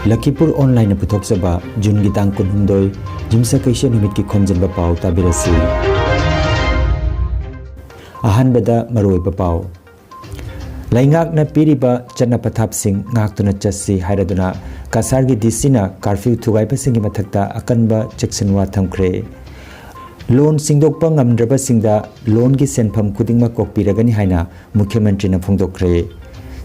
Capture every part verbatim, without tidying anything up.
ꯂꯈꯤꯄꯨꯔ ꯑꯣꯟꯂꯥꯏꯟꯅ ꯄꯨꯊꯣꯛꯆꯕ ꯖꯨꯟꯒꯤ ꯇꯥꯡ ꯀꯨꯟꯍꯨꯝꯗꯣꯏ, ꯌꯨꯝꯁꯀꯩꯁ ꯅꯨꯃꯤꯠꯀꯤ ꯈꯣꯝꯖꯤꯟꯕ ꯄꯥꯎ ꯇꯥꯕꯤꯔꯁꯤ꯫ ꯑꯍꯥꯟꯕꯗ ꯃꯔꯨꯑꯣꯏꯕ ꯄꯥꯎ꯫ ꯂꯩꯉꯥꯛꯅ ꯄꯤꯔꯤꯕ ꯆꯠꯅ ꯄꯊꯥꯞꯁꯤꯡ ꯉꯥꯛꯇꯨꯅ ꯆꯠꯁꯤ ꯍꯥꯏꯔꯗꯨꯅ ꯀꯁꯥꯔꯒꯤ ꯗꯤ ꯁꯤꯅ ꯀꯥꯔꯐ꯭ꯌꯨ ꯊꯨꯒꯥꯏꯕꯁꯤꯡꯒꯤ ꯃꯊꯛꯇ ꯑꯀꯟꯕ ꯆꯦꯛꯁꯤꯟꯋꯥ ꯊꯝꯈ꯭ꯔꯦ꯫ ꯂꯣꯟ ꯁꯤꯡꯗꯣꯛꯄ ꯉꯝꯗ꯭ꯔꯕꯁꯤꯡꯗ ꯂꯣꯟꯒꯤ ꯁꯦꯟꯐꯝ ꯈꯨꯗꯤꯡꯃꯛ ꯀꯣꯛꯄꯤꯔꯒꯅꯤ ꯍꯥꯏꯅ ꯃꯨꯈ꯭ꯌ ꯃꯟꯇ꯭ꯔꯤꯅ ꯐꯣꯡꯗꯣꯛꯈ꯭ꯔꯦ꯫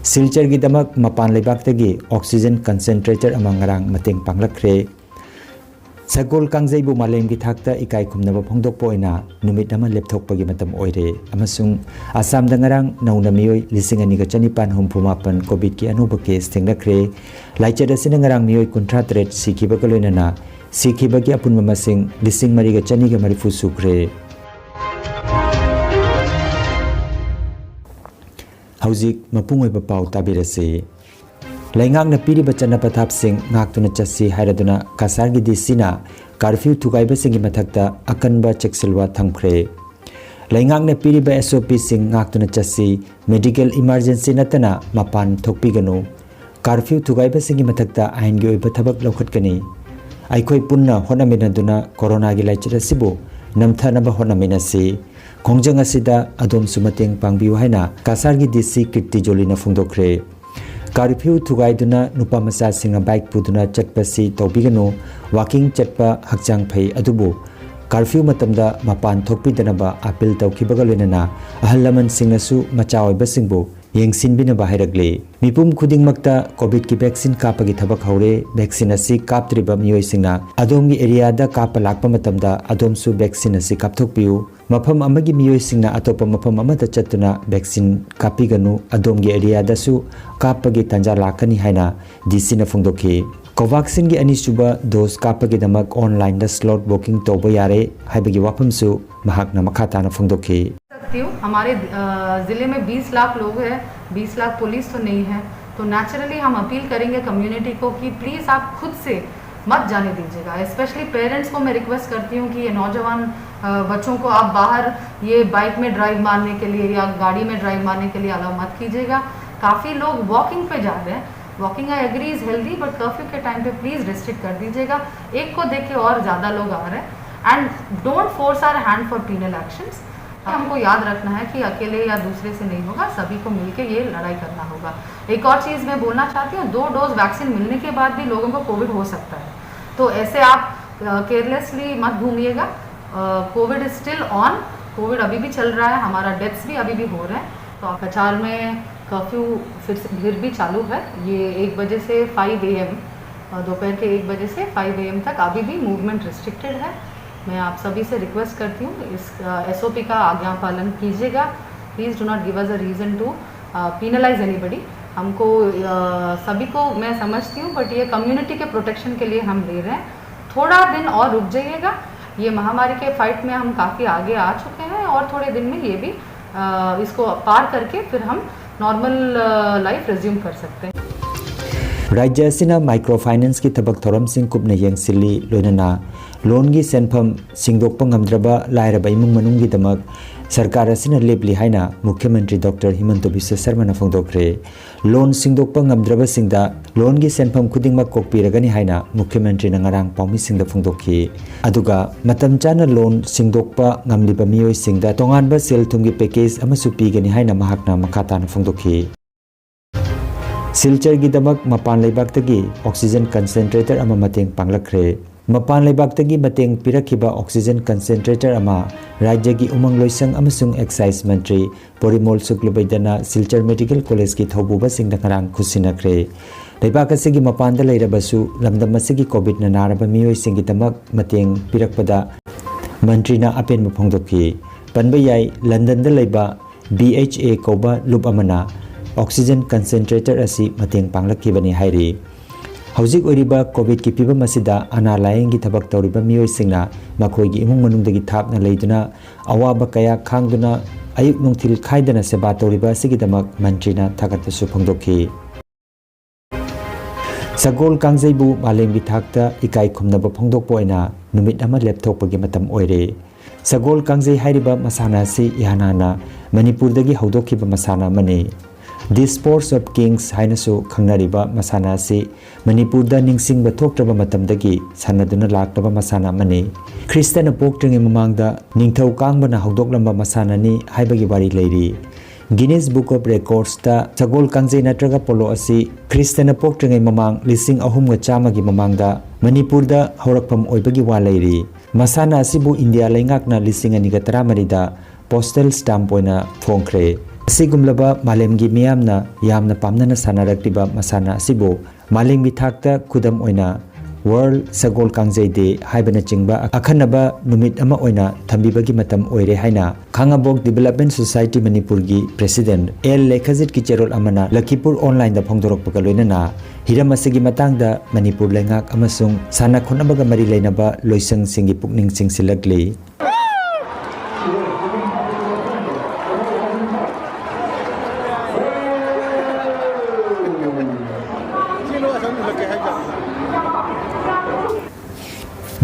ꯁꯤꯜꯆꯔꯒꯤꯗꯃꯛ ꯃꯄꯥꯟ ꯂꯩꯕꯥꯛꯇꯒꯤ oxygen concentrator ꯑꯃ ꯉꯔꯥꯡ ꯃꯇꯦꯡ ꯄꯥꯡꯂꯛꯈ꯭ꯔꯦ꯫ ꯁꯒꯣꯜ ꯀꯥꯡꯖꯩꯕꯨ ꯃꯥꯂꯦꯝꯒꯤ ꯊꯥꯛꯇ ꯏꯀꯥꯏ ꯈꯨꯝꯅꯕ ꯐꯣꯡꯗꯣꯛꯄ ꯑꯣꯏꯅ ꯅꯨꯃꯤꯠ ꯑꯃ ꯂꯦꯞꯊꯣꯛꯄꯒꯤ ꯃꯇꯝ ꯑꯣꯏꯔꯦ ꯑꯃꯁꯨꯡ ꯑꯁꯥꯝꯗ ꯉꯔꯥꯡ ꯅꯧꯅ ꯃꯤꯑꯣꯏ ꯂꯤꯁꯤꯡ ꯑꯅꯤꯒ ꯆꯅꯤꯄꯥꯟ ꯍꯨꯝꯐꯨ ꯃꯥꯄꯟ ꯀꯣꯚꯤꯗꯀꯤ ꯑꯅꯧꯕ ꯀꯦꯁ ꯊꯦꯡꯅꯈ꯭ꯔꯦ꯫ ꯂꯥꯏꯆꯠ ꯑꯁꯤꯅ ꯉꯔꯥꯡ ꯃꯤꯑꯣꯏ ꯀꯨꯟꯊ꯭ꯔꯥ ꯇꯔꯦꯠ ꯁꯤꯈꯤꯕꯒ ꯂꯣꯏꯅꯅ ꯁꯤꯈꯤꯕꯒꯤ ꯑꯄꯨꯟꯕ ꯃꯁꯤꯡ ꯂꯤꯁꯤꯡ ꯃꯔꯤꯒ ꯆꯅꯤꯒ ꯃꯔꯤꯐꯨ ꯁꯨꯈ꯭ꯔꯦ꯫ ꯍꯧꯖꯤꯛ ꯃꯄꯨꯡ ꯑꯣꯏꯕ ꯄꯥꯎ ꯇꯥꯕꯤꯔꯁꯤ꯫ ꯂꯩꯉꯥꯛꯅ ꯄꯤꯔꯤꯕ ꯆꯠꯅ ꯄꯊꯥꯞꯁꯤꯡ ꯉꯥꯛꯇꯨꯅ ꯆꯠꯁꯤ ꯍꯥꯏꯔꯗꯨꯅ ꯀꯁꯥꯔꯒꯤ ꯗꯤ ꯁꯤꯅ ꯀꯥꯔꯐ꯭ꯌꯨ ꯊꯨꯒꯥꯏꯕꯁꯤꯡꯒꯤ ꯃꯊꯛꯇ ꯑꯀꯟꯕ ꯆꯦꯛꯁꯤꯜꯋꯥ ꯊꯝꯈ꯭ꯔꯦ꯫ ꯂꯩꯉꯥꯛꯅ ꯄꯤꯔꯤꯕ ꯑꯦꯁ ꯑꯣ ꯄꯤꯁꯤꯡ ꯉꯥꯛꯇꯨꯅ ꯆꯠꯁꯤ, ꯃꯦꯗꯤꯀꯦꯜ ꯏꯃꯥꯔꯖꯦꯟꯁꯤ ꯅꯠꯇꯅ ꯃꯄꯥꯟ ꯊꯣꯛꯄꯤꯒꯅꯨ, ꯀꯥꯔꯐ꯭ꯌꯨ ꯊꯨꯒꯥꯏꯕꯁꯤꯡꯒꯤ ꯃꯊꯛꯇ ꯑꯥꯏꯟꯒꯤ ꯑꯣꯏꯕ ꯊꯕꯛ ꯂꯧꯈꯠꯀꯅꯤ꯫ ꯑꯩꯈꯣꯏ ꯄꯨꯟꯅ ꯍꯣꯠꯅꯃꯤꯟꯅꯗꯨꯅ ꯀꯣꯔꯣꯅꯥꯒꯤ ꯂꯥꯏꯆꯠ ꯑꯁꯤꯕꯨ ꯅꯝꯊꯅꯕ ꯍꯣꯠꯅꯃꯤꯟꯅꯁꯤ꯫ ꯈꯣꯡꯖꯪ ꯑꯁꯤꯗ ꯑꯗꯣꯝꯁꯨ ꯃꯇꯦꯡ ꯄꯥꯡꯕꯤꯌꯨ ꯍꯥꯏꯅ ꯀꯁꯥꯔꯒꯤ ꯗꯤ ꯁꯤ ꯀꯤꯔꯇꯤ ꯖꯣꯂꯤꯅ ꯐꯣꯡꯗꯣꯛꯈ꯭ꯔꯦ꯫ ꯀꯥꯔꯐ꯭ꯌꯨ ꯊꯨꯒꯥꯏꯗꯨꯅ ꯅꯨꯄꯥ ꯃꯆꯥꯁꯤꯡꯅ ꯕꯥꯏꯛ ꯄꯨꯗꯨꯅ ꯆꯠꯄꯁꯤ ꯇꯧꯕꯤꯒꯅꯨ꯫ ꯋꯥꯀꯤꯡ ꯆꯠꯄ ꯍꯛꯆꯥꯡ ꯐꯩ, ꯑꯗꯨꯕꯨ ꯀꯥꯔꯐ꯭ꯌꯨ ꯃꯇꯝꯗ ꯃꯄꯥꯟ ꯊꯣꯛꯄꯤꯗꯅꯕ ꯑꯥꯄꯤꯜ ꯇꯧꯈꯤꯕꯒ ꯂꯣꯏꯅꯅ ꯑꯍꯜ ꯂꯃꯟꯁꯤꯡꯅꯁꯨ ꯃꯆꯥ ꯑꯣꯏꯕꯁꯤꯡꯕꯨ ꯌꯦꯡꯁꯤꯟꯕꯤꯅꯕ ꯍꯥꯏꯔꯛꯂꯤ꯫ ꯃꯤꯄꯨꯝ ꯈꯨꯗꯤꯡꯃꯛꯇ ꯀꯣꯚꯤꯗꯀꯤ ꯚꯦꯛꯁꯤꯟ ꯀꯥꯞꯄꯒꯤ ꯊꯕꯛ ꯍꯧꯔꯦ꯫ ꯚꯦꯛꯁꯤꯟ ꯑꯁꯤ ꯀꯥꯞꯇ꯭ꯔꯤꯕ ꯃꯤꯑꯣꯏꯁꯤꯡꯅ ꯑꯗꯣꯝꯒꯤ ꯑꯦꯔꯤꯌꯥꯗ ꯀꯥꯞꯄ ꯂꯥꯛꯄ ꯃꯇꯝꯗ ꯑꯗꯣꯝꯁꯨ ꯚꯦꯛꯁꯤꯟ ꯑꯁꯤ ꯀꯥꯞꯊꯣꯛꯄꯤꯌꯨ꯫ ꯃꯐꯝ ꯑꯃꯒꯤ ꯃꯤꯑꯣꯏꯁꯤꯡꯅ ꯑꯇꯣꯞꯄ ꯃꯐꯝ ꯑꯃꯗ ꯆꯠꯇꯨꯅ ꯚꯦꯛꯁꯤꯟ ꯀꯥꯞꯄꯤꯒꯅꯨ꯫ ꯑꯗꯣꯝꯒꯤ ꯑꯦꯔꯤꯌꯥꯗꯁꯨ ꯀꯥꯞꯄꯒꯤ ꯇꯥꯟꯖꯥ ꯂꯥꯛꯀꯅꯤ ꯍꯥꯏꯅ ꯗꯤ ꯁꯤꯅ ꯐꯣꯡꯗꯣꯛꯈꯤ꯫ ꯀꯣꯚꯥꯛꯁꯤꯟꯒꯤ ꯑꯅꯤꯁꯨꯕ ꯗꯣꯁ ꯀꯥꯞꯄꯒꯤꯗꯃꯛ ꯑꯣꯟꯂꯥꯏꯟꯗ ꯁ꯭ꯂꯣꯠ ꯕꯨꯀꯤꯡ ꯇꯧꯕ ꯌꯥꯔꯦ ꯍꯥꯏꯕꯒꯤ ꯋꯥꯐꯝꯁꯨ ꯃꯍꯥꯛꯅ ꯃꯈꯥ ꯇꯥꯅ ꯐꯣꯡꯗꯣꯛꯈꯤ꯫ सकती हूँ। हमारे, अ, ज़िले में बीस लाख लोग हैं, बीस लाख पुलिस तो नहीं है, तो नेचुरली हम अपील करेंगे कम्युनिटी को कि प्लीज़ आप खुद से मत जाने दीजिएगा। स्पेशली पेरेंट्स को मैं रिक्वेस्ट करती हूँ कि ये नौजवान, अ, बच्चों को आप बाहर ये बाइक में ड्राइव मारने के लिए या गाड़ी में ड्राइव मारने के लिए अलाउ मत कीजिएगा। काफ़ी लोग वॉकिंग पे जा रहे हैं, Walking, I agree, is healthy, but curfew के टाइम पे प्लीज रिस्ट्रिक्ट कर दीजिएगा। एक को देख के और ज्यादा लोग आ रहे हैं। And don't force our hand for penal actions। हमको याद रखना है कि अकेले या दूसरे से नहीं होगा, सभी को मिलके ये लड़ाई करना होगा। एक और चीज मैं बोलना चाहती हूँ, दो डोज वैक्सीन मिलने के बाद भी लोगों को कोविड हो सकता है, तो ऐसे आप केयरलेसली मत घूमिएगा। Covid is still on, covid अभी भी चल रहा है, हमारा डेथ्स भी अभी भी हो रहे हैं। तो कछार में कर्फ्यू फिर से, फिर भी चालू है। ये एक बजे से फाइव ए एम, दोपहर के एक बजे से फाइव ए एम तक अभी भी मूवमेंट रिस्ट्रिक्टेड है। मैं आप सभी से रिक्वेस्ट करती हूँ, इस एस ओ पी का आज्ञा पालन कीजिएगा। Please do not give us a reason to penalize anybody। हमको अ, सभी को मैं समझती हूँ, बट ये कम्युनिटी के प्रोटेक्शन के लिए हम ले रहे हैं। थोड़ा दिन और रुक जाइएगा। ये महामारी के फाइट में हम काफ़ी आगे आ चुके हैं और थोड़े दिन में ये भी अ, इसको पार करके फिर हम नॉर्मल लाइफ रिज्यूम कर सकते हैं। ꯔꯥꯖ꯭ꯌ ꯑꯁꯤꯅ ꯃꯥꯏꯀ꯭ꯔꯣ ꯐꯥꯏꯅꯥꯟꯁꯀꯤ ꯊꯕꯛ ꯊꯧꯔꯝꯁꯤꯡ ꯀꯨꯞꯅ ꯌꯦꯡꯁꯤꯜꯂꯤ, ꯂꯣꯏꯅꯅ ꯂꯣꯟꯒꯤ ꯁꯦꯟꯐꯝ ꯁꯤꯡꯗꯣꯛꯄ ꯉꯝꯗ꯭ꯔꯕ ꯂꯥꯏꯔꯕ ꯏꯃꯨꯡ ꯃꯅꯨꯡꯒꯤꯗꯃꯛ ꯁꯔꯀꯥꯔ ꯑꯁꯤꯅ ꯂꯦꯞꯂꯤ ꯍꯥꯏꯅ ꯃꯨꯈ꯭ꯌ ꯃꯟꯇ꯭ꯔꯤ ꯗꯣꯛꯇꯔ ꯍꯤꯃꯟꯇ ꯕꯤꯁ꯭ꯋ ꯁꯔꯃꯅ ꯐꯣꯡꯗꯣꯛꯈ꯭ꯔꯦ꯫ ꯂꯣꯟ ꯁꯤꯡꯗꯣꯛꯄ ꯉꯝꯗ꯭ꯔꯕꯁꯤꯡꯗ ꯂꯣꯟꯒꯤ ꯁꯦꯟꯐꯝ ꯈꯨꯗꯤꯡꯃꯛ ꯀꯣꯛꯄꯤꯔꯒꯅꯤ ꯍꯥꯏꯅ ꯃꯨꯈ꯭ꯌ ꯃꯟꯇ꯭ꯔꯤꯅ ꯉꯔꯥꯡ ꯄꯥꯎꯃꯤꯁꯤꯡꯗ ꯐꯣꯡꯗꯣꯛꯈꯤ꯫ ꯑꯗꯨꯒ ꯃꯇꯝ ꯆꯥꯅ ꯂꯣꯟ ꯁꯤꯡꯗꯣꯛꯄ ꯉꯝꯂꯤꯕ ꯃꯤꯑꯣꯏꯁꯤꯡꯗ ꯇꯣꯉꯥꯟꯕ ꯁꯦꯜ ꯊꯨꯝꯒꯤ ꯄꯦꯀꯦꯖ ꯑꯃꯁꯨ ꯄꯤꯒꯅꯤ ꯍꯥꯏꯅ ꯃꯍꯥꯛꯅ ꯃꯈꯥ ꯇꯥꯅ ꯐꯣꯡꯗꯣꯛꯈꯤ꯫ ꯁꯤꯜꯆꯔꯒꯤꯗꯃꯛ ꯃꯄꯥꯟ ꯂꯩꯕꯥꯛꯇꯒꯤ ꯑꯣꯛꯁꯤꯖꯟ ꯀꯟꯁꯦꯟꯇ꯭ꯔꯦꯇꯔ ꯑꯃ ꯃꯇꯦꯡ ꯄꯥꯡꯂꯛꯈ꯭ꯔꯦ꯫ ꯃꯄꯥꯟ ꯂꯩꯕꯥꯛꯇꯒꯤ ꯃꯇꯦꯡ ꯄꯤꯔꯛꯈꯤꯕ ꯑꯣꯛꯁꯤꯖꯟ ꯀꯟꯁꯦꯟꯇ꯭ꯔꯦꯇꯔ ꯑꯃ ꯔꯥꯖ꯭ꯌꯒꯤ ꯎꯃꯪ ꯂꯣꯏꯁꯪ ꯑꯃꯁꯨꯡ ꯑꯦꯛꯁꯥꯏꯖ ꯃꯟꯇ꯭ꯔꯤ ꯄꯣꯔꯤꯃꯣꯜ ꯁꯨꯛꯂꯕꯩꯗꯅ ꯁꯤꯜꯆꯔ ꯃꯦꯗꯤꯀꯦꯜ ꯀꯣꯂꯦꯖꯀꯤ ꯊꯧꯄꯨꯕꯁꯤꯡꯗ ꯉꯔꯥꯡ ꯈꯨꯠꯁꯤꯟꯅꯈ꯭ꯔꯦ꯫ ꯂꯩꯕꯥꯛ ꯑꯁꯤꯒꯤ ꯃꯄꯥꯟꯗ ꯂꯩꯔꯕꯁꯨ ꯂꯝꯗꯝ ꯑꯁꯤꯒꯤ ꯀꯣꯚꯤꯗꯅ ꯅꯥꯔꯕ ꯃꯤꯑꯣꯏꯁꯤꯡꯒꯤꯗꯃꯛ ꯃꯇꯦꯡ ꯄꯤꯔꯛꯄꯗ ꯃꯟꯇ꯭ꯔꯤꯅ ꯑꯄꯦꯟꯕ ꯐꯣꯡꯗꯣꯛꯈꯤ꯫ ꯄꯟꯕ ꯌꯥꯏ, ꯂꯟꯗꯟꯗ ꯂꯩꯕ ꯕꯤ ꯑꯩꯆ ꯑꯦ ꯀꯧꯕ ꯂꯨꯞ ꯑꯃꯅ ꯑꯣꯛꯁꯤꯖꯟ ꯀꯟꯁꯦꯟꯇ꯭ꯔꯦꯇꯔ ꯑꯁꯤ ꯃꯇꯦꯡ ꯄꯥꯡꯂꯛꯈꯤꯕꯅꯤ ꯍꯥꯏꯔꯤ꯫ ꯍꯧꯖꯤꯛ ꯑꯣꯏꯔꯤꯕ ꯀꯣꯚꯤꯗꯀꯤ ꯐꯤꯕꯝ ꯑꯁꯤꯗ ꯑꯅꯥ ꯂꯥꯌꯦꯡꯒꯤ ꯊꯕꯛ ꯇꯧꯔꯤꯕ ꯃꯤꯑꯣꯏꯁꯤꯡꯅ ꯃꯈꯣꯏꯒꯤ ꯏꯃꯨꯡ ꯃꯅꯨꯡꯗꯒꯤ ꯊꯥꯞꯅ ꯂꯩꯗꯨꯅ ꯑꯋꯥꯕ ꯀꯌꯥ ꯈꯥꯡꯗꯨꯅ ꯑꯌꯨꯛ ꯅꯨꯡꯊꯤꯜ ꯈꯥꯏꯗꯅ ꯁꯦꯕꯥ ꯇꯧꯔꯤꯕ ꯑꯁꯤꯒꯤꯗꯃꯛ ꯃꯟꯇ꯭ꯔꯤꯅ ꯊꯥꯒꯠꯄꯁꯨ ꯐꯣꯡꯗꯣꯛꯈꯤ꯫ ꯁꯒꯣꯜ ꯀꯥꯡꯖꯩꯕꯨ ꯃꯥꯂꯦꯝꯒꯤ ꯊꯥꯛꯇ ꯏꯀꯥꯏ ꯈꯨꯝꯅꯕ ꯐꯣꯡꯗꯣꯛꯄ ꯑꯣꯏꯅ ꯅꯨꯃꯤꯠ ꯑꯃ ꯂꯦꯞꯊꯣꯛꯄꯒꯤ ꯃꯇꯝ ꯑꯣꯏꯔꯦ꯫ ꯁꯒꯣꯜ ꯀꯥꯡꯖꯩ ꯍꯥꯏꯔꯤꯕ ꯃꯁꯥꯟꯅ ꯑꯁꯤ ꯏꯍꯥꯟ ꯍꯥꯟꯅ ꯃꯅꯤꯄꯨꯔꯗꯒꯤ ꯍꯧꯗꯣꯛꯈꯤꯕ ꯃꯁꯥꯟꯅ ꯑꯃꯅꯤ꯫ The Sports of Kings ꯍꯥꯏꯅꯁꯨ ꯈꯪꯅꯔꯤꯕ ꯃꯁꯥꯟꯅ ꯑꯁꯤ ꯃꯅꯤꯄꯨꯔꯗ ꯅꯤꯡꯁꯤꯡꯕ ꯊꯣꯛꯇ꯭ꯔꯕ ꯃꯇꯝꯗꯒꯤ ꯁꯥꯟꯅꯗꯨꯅ ꯂꯥꯛꯂꯕ ꯃꯁꯥꯟꯅ ꯑꯃꯅꯤ꯫ ꯈ꯭ꯔꯤꯁꯇꯅ ꯄꯣꯛꯇ꯭ꯔꯤꯉꯩ ꯃꯃꯥꯡꯗ ꯅꯤꯡꯊꯧ ꯀꯥꯡꯕꯅ ꯍꯧꯗꯣꯛꯂꯝꯕ ꯃꯁꯥꯟꯅꯅꯤ ꯍꯥꯏꯕꯒꯤ ꯋꯥꯔꯤ ꯂꯩꯔꯤ꯫ Guinness Book of Recordsꯇ ꯁꯒꯣꯜ ꯀꯥꯡꯖꯩ ꯅꯠꯇ꯭ꯔꯒ ꯄꯣꯂꯣ ꯑꯁꯤ ꯈ꯭ꯔꯤꯁꯇꯅ ꯄꯣꯛꯇ꯭ꯔꯤꯉꯩ ꯃꯃꯥꯡ ꯂꯤꯁꯤꯡ ꯑꯍꯨꯝꯒ ꯆꯥꯝꯃꯒꯤ ꯃꯃꯥꯡꯗ ꯃꯅꯤꯄꯨꯔꯗ ꯍꯧꯔꯛꯐꯝ ꯑꯣꯏꯕꯒꯤ ꯋꯥ ꯂꯩꯔꯤ꯫ ꯃꯁꯥꯟꯅ ꯑꯁꯤꯕꯨ ꯏꯟꯗꯤꯌꯥ ꯂꯩꯉꯥꯛꯅ ꯂꯤꯁꯤꯡ ꯑꯅꯤꯒ ꯇꯔꯥꯃꯔꯤꯗ postal stamp ꯑꯣꯏꯅ ꯐꯣꯡꯈ꯭ꯔꯦ꯫ ꯑꯁꯤꯒꯨꯝꯂꯕ ꯃꯥꯂꯦꯝꯒꯤ ꯃꯤꯌꯥꯝꯅ ꯌꯥꯝꯅ ꯄꯥꯝꯅꯅ ꯁꯥꯟꯅꯔꯛꯂꯤꯕ ꯃꯁꯥꯟꯅ ꯑꯁꯤꯕꯨ ꯃꯥꯂꯦꯝꯒꯤ ꯊꯥꯛꯇ, ꯈꯨꯗꯝ ꯑꯣꯏꯅ World ꯁꯒꯣꯜ ꯀꯥꯡꯖꯩ Day ꯍꯥꯏꯕꯅꯆꯤꯡꯕ ꯑꯈꯟꯅꯕ ꯅꯨꯃꯤꯠ ꯑꯃ ꯑꯣꯏꯅ ꯊꯝꯕꯤꯕꯒꯤ ꯃꯇꯝ ꯑꯣꯏꯔꯦ ꯍꯥꯏꯅ ꯈꯥꯉꯕꯣꯛ Development Society ꯃꯅꯤꯄꯨꯔꯒꯤ President ꯑꯦꯜ ꯂꯦꯈꯖꯤꯠꯀꯤ ꯆꯦꯔꯣꯜ ꯑꯃꯅ ꯂꯈꯤꯄꯨꯔ Onlineꯗ ꯐꯣꯡꯗꯣꯔꯛꯄꯒ ꯂꯣꯏꯅꯅ ꯍꯤꯔꯝ ꯑꯁꯤꯒꯤ ꯃꯇꯥꯡꯗ ꯃꯅꯤꯄꯨꯔ ꯂꯩꯉꯥꯛ ꯑꯃꯁꯨꯡ ꯁꯥꯟꯅ ꯈꯣꯠꯅꯕꯒ ꯃꯔꯤ ꯂꯩꯅꯕ ꯂꯣꯏꯁꯪꯁꯤꯡꯒꯤ ꯄꯨꯛꯅꯤꯡ ꯆꯤꯡꯁꯤꯜꯂꯛꯂꯤ꯫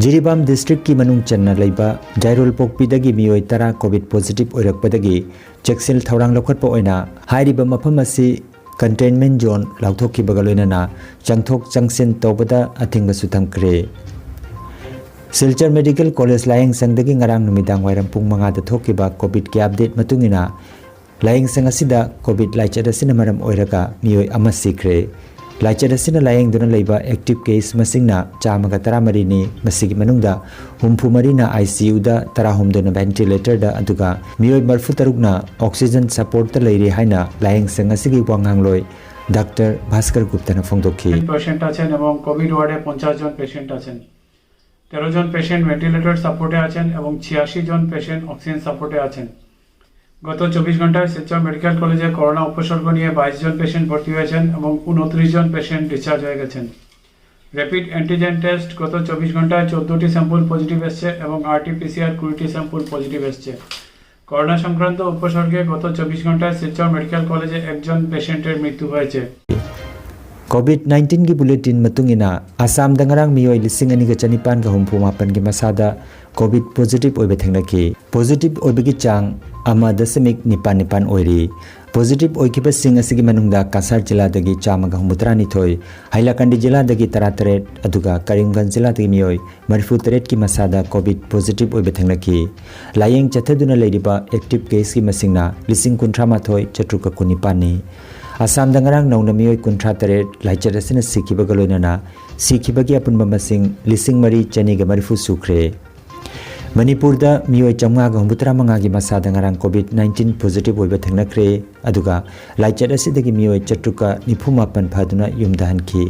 ꯖꯤꯔꯤꯕꯥꯝ districtꯀꯤ ꯃꯅꯨꯡ ꯆꯟꯅ ꯂꯩꯕ ꯖꯥꯏꯔꯣꯜ ꯄꯣꯛꯄꯤꯗꯒꯤ ꯃꯤꯑꯣꯏ ꯇꯔꯥ COVID positive ꯑꯣꯏꯔꯛꯄꯗꯒꯤ ꯆꯦꯛꯁꯤꯜ ꯊꯧꯔꯥꯡ ꯂꯧꯈꯠꯄ ꯑꯣꯏꯅ ꯍꯥꯏꯔꯤꯕ ꯃꯐꯝ ꯑꯁꯤ containment zone ꯂꯥꯎꯊꯣꯛꯈꯤꯕꯒ ꯂꯣꯏꯅꯅ ꯆꯪꯊꯣꯛ ꯆꯪꯁꯤꯟ ꯇꯧꯕꯗ ꯑꯊꯤꯡꯕꯁꯨ ꯊꯝꯈ꯭ꯔꯦ꯫ ꯁꯤꯜꯆꯔ Medical College ꯂꯥꯌꯦꯡꯁꯪꯗꯒꯤ ꯉꯔꯥꯡ ꯅꯨꯃꯤꯗꯥꯡ ꯋꯥꯏꯔꯝ ꯄꯨꯡ ꯃꯉꯥꯗ ꯊꯣꯛꯈꯤꯕ COVIDꯀꯤ update ꯃꯇꯨꯡ ꯏꯟꯅ, ꯂꯥꯌꯦꯡꯁꯪ ꯑꯁꯤꯗ COVID ꯂꯥꯏꯆꯠ ꯑꯁꯤꯅ ꯃꯔꯝ ꯑꯣꯏꯔꯒ ꯃꯤꯑꯣꯏ ꯑꯃ ꯁꯤꯈ꯭ꯔꯦ꯫ ꯂꯥꯏꯆꯠ ꯑꯁꯤꯅ ꯂꯥꯌꯦꯡꯗꯨꯅ ꯂꯩꯕ active case ꯃꯁꯤꯡꯅ ꯆꯥꯝꯃꯒ ꯇꯔꯥꯃꯔꯤꯅꯤ꯫ ꯃꯁꯤꯒꯤ ꯃꯅꯨꯡꯗ ꯍꯨꯝꯐꯨ ꯃꯔꯤꯅ ICUꯗ, ꯇꯔꯥꯍꯨꯝꯗꯣꯏꯅ ventilatorꯗ, ꯑꯗꯨꯒ ꯃꯤꯑꯣꯏ ꯃꯔꯤꯐꯨ ꯇꯔꯨꯛꯅ oxygen supportꯇ ꯂꯩꯔꯤ ꯍꯥꯏꯅ ꯂꯥꯌꯦꯡꯁꯪ ꯑꯁꯤꯒꯤ ꯋꯥ ꯉꯥꯡꯂꯣꯏ ꯗꯥꯛꯇꯔ ꯚꯥꯁꯀꯔ ꯒꯨꯞꯇꯅ ꯐꯣꯡꯗꯣꯛꯈꯤ꯫ Patient আছেন এবং COVID ওয়ার্ডে পঞ্চাশ জন পেশেন্ট আছেন। তেরো জন পেশেন্ট ভেন্টিলেটর সাপোর্টে আছেন এবং ছিয়াশি জন পেশেন্ট অক্সিজেন সাপোর্টে আছেন। গত চব্বিশ ঘন্টায় শিলচর মেডিকেল কলেজে করোনা উপসর্গ নিয়ে বাইশ জন পেশেন্ট ভর্তি হয়েছেন এবং উনত্রিশ জন পেশেন্ট ডিসচার্জ হয়ে গেছেন। র‍্যাপিড অ্যান্টিজেন টেস্ট গত চব্বিশ ঘন্টায় চোদ্দটি স্যাম্পল পজিটিভ এসছে এবং আরটি পিসিআর কুড়িটি স্যাম্পল পজিটিভ এসছে। করোনা সংক্রান্ত উপসর্গে গত চব্বিশ ঘন্টায় শিলচর মেডিকেল কলেজে একজন পেশেন্টের মৃত্যু হয়েছে। ꯀꯣꯚꯤꯗ ꯅꯥꯏꯟꯇꯤꯟꯒꯤ ꯕꯨꯂꯦꯇꯤꯟ ꯃꯇꯨꯡ ꯏꯟꯅ ꯑꯁꯥꯝꯗ ꯉꯔꯥꯡ ꯃꯤꯑꯣꯏ ꯂꯤꯁꯤꯡ ꯑꯅꯤꯒ ꯆꯅꯤꯄꯥꯟꯒ ꯍꯨꯝꯐꯨ ꯃꯥꯄꯟꯒꯤ ꯃꯁꯥꯗ ꯀꯣꯚꯤꯗ ꯄꯣꯖꯤꯇꯤꯚ ꯑꯣꯏꯕ ꯊꯦꯡꯅꯈꯤ꯫ ꯄꯣꯖꯤꯇꯤꯚ ꯑꯣꯏꯕꯒꯤ ꯆꯥꯡ ꯑꯃ ꯗꯁꯃꯤꯛ ꯅꯤꯄꯥꯟ ꯅꯤꯄꯥꯟ ꯑꯣꯏꯔꯤ꯫ ꯄꯣꯖꯤꯇꯤꯚ ꯑꯣꯏꯈꯤꯕꯁꯤꯡ ꯑꯁꯤꯒꯤ ꯃꯅꯨꯡꯗ ꯀꯁꯥꯔ ꯖꯤꯂꯥꯗꯒꯤ ꯆꯥꯝꯃꯒ ꯍꯨꯝꯐꯨꯇꯔꯥꯅꯤꯊꯣꯏ, ꯍꯥꯏꯂꯥꯀꯟꯗꯤ ꯖꯤꯂꯥꯗꯒꯤ ꯇꯔꯥꯇꯔꯦꯠ, ꯑꯗꯨꯒ ꯀꯔꯤꯝꯒꯟꯖ ꯖꯤꯂꯥꯗꯒꯤ ꯃꯤꯑꯣꯏ ꯃꯔꯤꯐꯨꯇꯔꯦꯠꯀꯤ ꯃꯁꯥꯗ ꯀꯣꯚꯤꯗ ꯄꯣꯖꯤꯇꯤꯚ ꯑꯣꯏꯕ ꯊꯦꯡꯅꯈꯤ꯫ ꯂꯥꯌꯦꯡ ꯆꯠꯊꯗꯨꯅ ꯂꯩꯔꯤꯕ ꯑꯦꯛꯇꯤꯚ ꯀꯦꯁꯀꯤ ꯃꯁꯤꯡꯅ ꯂꯤꯁꯤꯡ ꯀꯨꯟꯊ꯭ꯔꯥ ꯃꯥꯊꯣꯏ ꯆꯥꯇ꯭ꯔꯨꯛꯀ ꯀꯨꯟꯅꯤꯄꯥꯟꯅꯤ꯫ ꯑꯁꯥꯝꯗ ꯉꯔꯥꯡ ꯅꯧꯅ ꯃꯤꯑꯣꯏ ꯀꯨꯟꯊ꯭ꯔꯥ ꯇꯔꯦꯠ ꯂꯥꯏꯆꯠ ꯑꯁꯤꯅ ꯁꯤꯈꯤꯕꯒ ꯂꯣꯏꯅꯅ ꯁꯤꯈꯤꯕꯒꯤ ꯑꯄꯨꯟꯕ ꯃꯁꯤꯡ ꯂꯤꯁꯤꯡ ꯃꯔꯤ ꯆꯅꯤꯒ ꯃꯔꯤꯐꯨ ꯁꯨꯈ꯭ꯔꯦ꯫ ꯃꯅꯤꯄꯨꯔꯗ ꯃꯤꯑꯣꯏ ꯆꯥꯝꯃꯉꯥꯒ ꯍꯨꯝꯐꯨꯇꯔꯥ ꯃꯉꯥꯒꯤ ꯃꯁꯥꯗ ꯉꯔꯥꯡ ꯀꯣꯚꯤꯗ ꯅꯥꯏꯟꯇꯤꯟ ꯄꯣꯖꯤꯇꯤꯚ ꯑꯣꯏꯕ ꯊꯦꯡꯅꯈ꯭ꯔꯦ꯫ ꯑꯗꯨꯒ ꯂꯥꯏꯆꯠ ꯑꯁꯤꯗꯒꯤ ꯃꯤꯑꯣꯏ ꯆꯥꯇ꯭ꯔꯨꯛꯀ ꯅꯤꯐꯨ ꯃꯥꯄꯟ ꯐꯗꯨꯅ ꯌꯨꯝꯗ ꯍꯟꯈꯤ꯫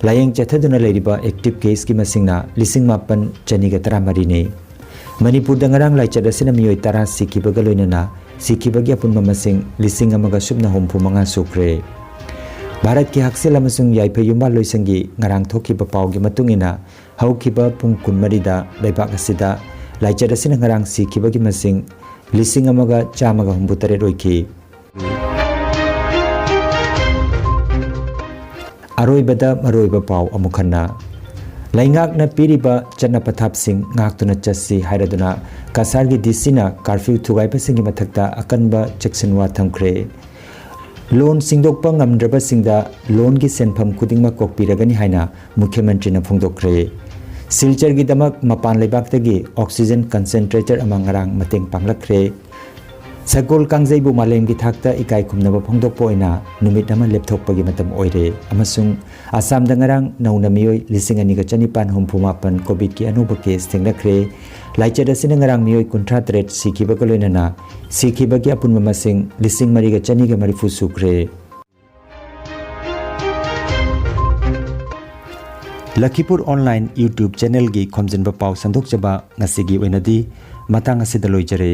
ꯂꯥꯌꯦꯡ ꯆꯠꯊꯗꯨꯅ ꯂꯩꯔꯤꯕ ꯑꯦꯛꯇꯤꯚ ꯀꯦꯁꯀꯤ ꯃꯁꯤꯡꯅ ꯂꯤꯁꯤꯡ ꯃꯥꯄꯟ ꯆꯅꯤꯒ ꯇꯔꯥꯃꯔꯤꯅꯤ꯫ ꯃꯅꯤꯄꯨꯔꯗ ꯉꯔꯥꯡ ꯂꯥꯏꯆꯠ ꯑꯁꯤꯅ ꯃꯤꯑꯣꯏ ꯇꯔꯥ ꯁꯤꯈꯤꯕꯒ ꯂꯣꯏꯅꯅ ꯁꯤꯈꯤꯕꯒꯤ ꯑꯄꯨꯟꯕ ꯃꯁꯤꯡ ꯂꯤꯁꯤꯡ ꯑꯃꯒ ꯁꯨꯞꯅ ꯍꯨꯝꯐꯨ ꯃꯉꯥ ꯁꯨꯈ꯭ꯔꯦ꯫ ꯚꯥꯔꯠꯀꯤ ꯍꯛꯁꯦꯜ ꯑꯃꯁꯨꯡ ꯌꯥꯏꯐ ꯌꯨꯝꯕꯥꯜ ꯂꯣꯏꯁꯪꯒꯤ ꯉꯔꯥꯡ ꯊꯣꯛꯈꯤꯕ ꯄꯥꯎꯒꯤ ꯃꯇꯨꯡ ꯏꯟꯅ, ꯍꯧꯈꯤꯕ ꯄꯨꯡ ꯀꯨꯟꯃꯔꯤꯗ ꯂꯩꯕꯥꯛ ꯑꯁꯤꯗ ꯂꯥꯏꯆꯠ ꯑꯁꯤꯅ ꯉꯔꯥꯡ ꯁꯤꯈꯤꯕꯒꯤ ꯃꯁꯤꯡ ꯂꯤꯁꯤꯡ ꯑꯃꯒ ꯆꯥꯝꯃꯒ ꯍꯨꯝꯐꯨꯇꯔꯦꯠ ꯑꯣꯏꯈꯤ꯫ ꯑꯔꯣꯏꯕꯗ ꯃꯔꯨꯑꯣꯏꯕ ꯄꯥꯎ ꯑꯃꯨꯛ ꯍꯟꯅ꯫ ꯂꯩꯉꯥꯛꯅ ꯄꯤꯔꯤꯕ ꯆꯠꯅ ꯄꯊꯥꯞꯁꯤꯡ ꯉꯥꯛꯇꯨꯅ ꯆꯠꯁꯤ ꯍꯥꯏꯔꯗꯨꯅ ꯀꯁꯥꯔꯒꯤ ꯗꯤ ꯁꯤꯅ ꯀꯥꯔꯐ꯭ꯌꯨ ꯊꯨꯒꯥꯏꯕꯁꯤꯡꯒꯤ ꯃꯊꯛꯇ ꯑꯀꯟꯕ ꯆꯦꯛꯁꯤꯟꯋꯥ ꯊꯝꯈ꯭ꯔꯦ꯫ ꯂꯣꯟ ꯁꯤꯡꯗꯣꯛꯄ ꯉꯝꯗ꯭ꯔꯕꯁꯤꯡꯗ ꯂꯣꯟꯒꯤ ꯁꯦꯟꯐꯝ ꯈꯨꯗꯤꯡꯃꯛ ꯀꯣꯛꯄꯤꯔꯒꯅꯤ ꯍꯥꯏꯅ ꯃꯨꯈ꯭ꯌ ꯃꯟꯇ꯭ꯔꯤꯅ ꯐꯣꯡꯗꯣꯛꯈ꯭ꯔꯦ꯫ ꯁꯤꯜꯆꯔꯒꯤꯗꯃꯛ ꯃꯄꯥꯟ ꯂꯩꯕꯥꯛꯇꯒꯤ ꯑꯣꯛꯁꯤꯖꯦꯟ ꯀꯟꯁꯦꯟꯇ꯭ꯔꯦꯇꯔ ꯑꯃ ꯉꯔꯥꯡ ꯃꯇꯦꯡ ꯄꯥꯡꯂꯛꯈ꯭ꯔꯦ꯫ ꯁꯒꯣꯜ ꯀꯥꯡꯖꯩꯕꯨ ꯃꯥꯂꯦꯝꯒꯤ ꯊꯥꯛꯇ ꯏꯀꯥꯏ ꯈꯨꯝꯅꯕ ꯐꯣꯡꯗꯣꯛꯄ ꯑꯣꯏꯅ ꯅꯨꯃꯤꯠ ꯑꯃ ꯂꯦꯞꯊꯣꯛꯄꯒꯤ ꯃꯇꯝ ꯑꯣꯏꯔꯦ ꯑꯃꯁꯨꯡ ꯑꯁꯥꯝꯗ ꯉꯔꯥꯡ ꯅꯧꯅ ꯃꯤꯑꯣꯏ ꯂꯤꯁꯤꯡ ꯑꯅꯤꯒ ꯆꯅꯤꯄꯥꯟ ꯍꯨꯝꯐꯨ ꯃꯥꯄꯟ ꯀꯣꯚꯤꯗꯀꯤ ꯑꯅꯧꯕ ꯀꯦꯁ ꯊꯦꯡꯅꯈ꯭ꯔꯦ꯫ ꯂꯥꯏꯆꯠ ꯑꯁꯤꯅ ꯉꯔꯥꯡ ꯃꯤꯑꯣꯏ ꯀꯨꯟꯊ꯭ꯔꯥ ꯇꯔꯦꯠ ꯁꯤꯈꯤꯕꯒ ꯂꯣꯏꯅꯅ ꯁꯤꯈꯤꯕꯒꯤ ꯑꯄꯨꯟꯕ ꯃꯁꯤꯡ ꯂꯤꯁꯤꯡ ꯃꯔꯤꯒ ꯆꯅꯤꯒ ꯃꯔꯤꯐꯨ ꯁꯨꯈ꯭ꯔꯦ꯫ ꯂꯈꯤꯄꯨꯔ ꯑꯣꯟꯂꯥꯏꯟ YouTube ꯆꯦꯅꯦꯜꯒꯤ ꯈꯣꯝꯖꯤꯟꯕ ꯄꯥꯎ ꯁꯟꯗꯣꯛꯆꯕ ꯉꯁꯤꯒꯤ ꯑꯣꯏꯅꯗꯤ ꯃꯇꯥꯡ ꯑꯁꯤꯗ ꯂꯣꯏꯖꯔꯦ꯫